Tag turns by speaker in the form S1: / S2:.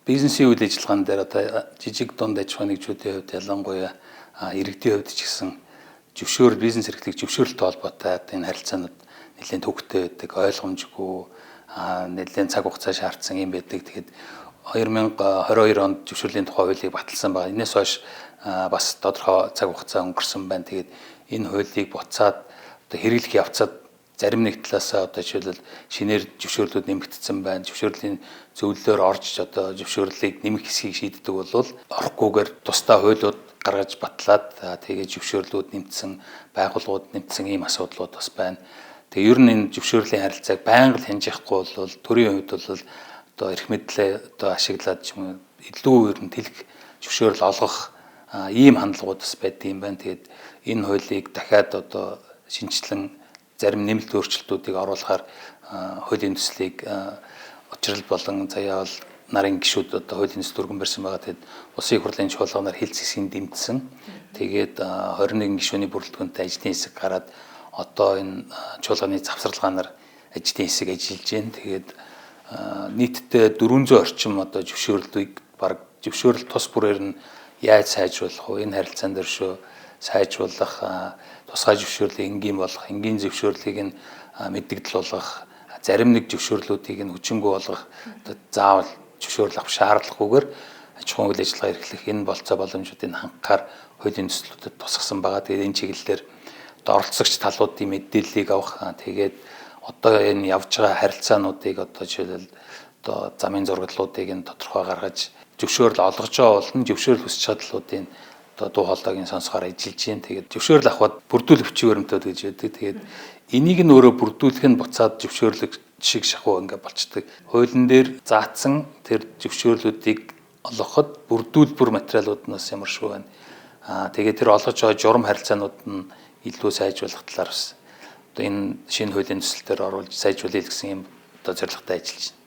S1: Бизнесийн үйл ажиллагаан дээр одоо жижиг дунд аж ахуйн нэгжүүдийн хувьд, ялангуяа иргэдийн хувьд ч гэсэн зөвшөөрөл, бизнес эрхлэх зөвшөөрөлтэй холбоотой энэ харилцаанууд нэлээд төвөгтэй байдаг, ойлгомжгүй, нэлээд цаг хугацаа шаардсан юм байдаг. Тэгээд 2022 онд зөвшөөрлийн тухай хуулийг баталсан байгаа. Энээс хойш бас тодорхой цаг хугацаа өнгөрсөн байна. Тэгээд энэ хуулийг буцаад одоо хэрэглэх явцад зарим нэг талаасаа одоо жишээлбэл шинээр зөвшөөрлүүд нэмэгдсэн байна. Зөвшөөрлийн зөвлөлөөр орж одоо зөвшөөрлийг нэмэх хэсгийг шийддэг бол орохгүйгээр тусдаа хуулиуд гаргаж батлаад, тэгээд зөвшөөрлүүд нэмсэн, байгууллагууд нэмсэн ийм асуудлууд бас байна. Тэгээ ер нь энэ зөвшөөрлийн харилцааг байнга л хянаж явахгүй бол төрийн хувьд бол одоо эрх мэдлээ одоо ашиглаад ч юм уу илүү ер нь тэлэх зөвшөөрөл олгох ийм хандлагууд бас байдаг юм байна. Тэгээд энэ хуулийг дахиад одоо шинэчлэн зарим нэмэлт өөрчлөлтүүдийг оруулахаар хуулийн төслийг Учрал болон Заяа бол нарын гишүүд одоо хуулийн төсөл өргөн барьсан байгаа. Тэгээд Улсын их хурлын чуулганаар хэлц хэсгийг дэмжсэн. Тэгээд 21 гишүүний бүрэлдэхүүнтэй ажлын хэсэг гараад одоо энэ чуулганы завсарлагаанаар ажлын хэсэг ажиллаж байна. Тэгээд нийтдээ 400 орчим одоо зөвшөөрлийг бараг зөвшөөрөл тус бүрээр нь яаж сайжруулах вэ? Энэ харилцаан дээр шүү сайжруулах, тусгай зөвшөөрлийг энгийн болгох, энгийн зөвшөөрлийг нь мэдэгдэл болгох, зарим нэг зөвшөөрлүүдийг нь хүчингүй болгох, одоо заавал зөвшөөрөл авах шаардлагагүйгээр аж ахуйн үйл ажиллагаа эрхлэх энэ болцоо боломжуудыг хангахаар хуулийн төслүүдэд тусгасан байгаа. Тэгээд энэ чиглэлээр одоо оролцогч талуудын мэдээллийг авах, тэгээд одоо энэ явж байгаа харилцаануудыг одоо жишээлбэл одоо замын зураглалуудыг нь тодорхой гаргаж зөвшөөрөл олгож байгаа болон зөвшөөрөл хүсэж байгаа талуудын одоо дуу хоолойг нь сонсохоор ажиллаж байна. Тэгээд зөвшөөрөл авахад бүрдүүлэх бичиг баримтууд гэж байдаг. Тэгээд энийг нь өөрөө бүрдүүлэх нь буцаад зөвшөөрлөг шиг шахуу ингээ болчдөг. Хуулийн дээр заасан тэр зөвшөөрлүүдийг олгоход бүрдүүлбэр материалууд нь бас ямар шүү байна. Тэгээд тэр олгож байгаа журам харилцаанууд нь илүү сайжруулах талаар бас одоо энэ шинэ хуулийн төсөл дээр оруулж сайжруулъя гэсэн юм одоо зорилготой ажиллаж байна.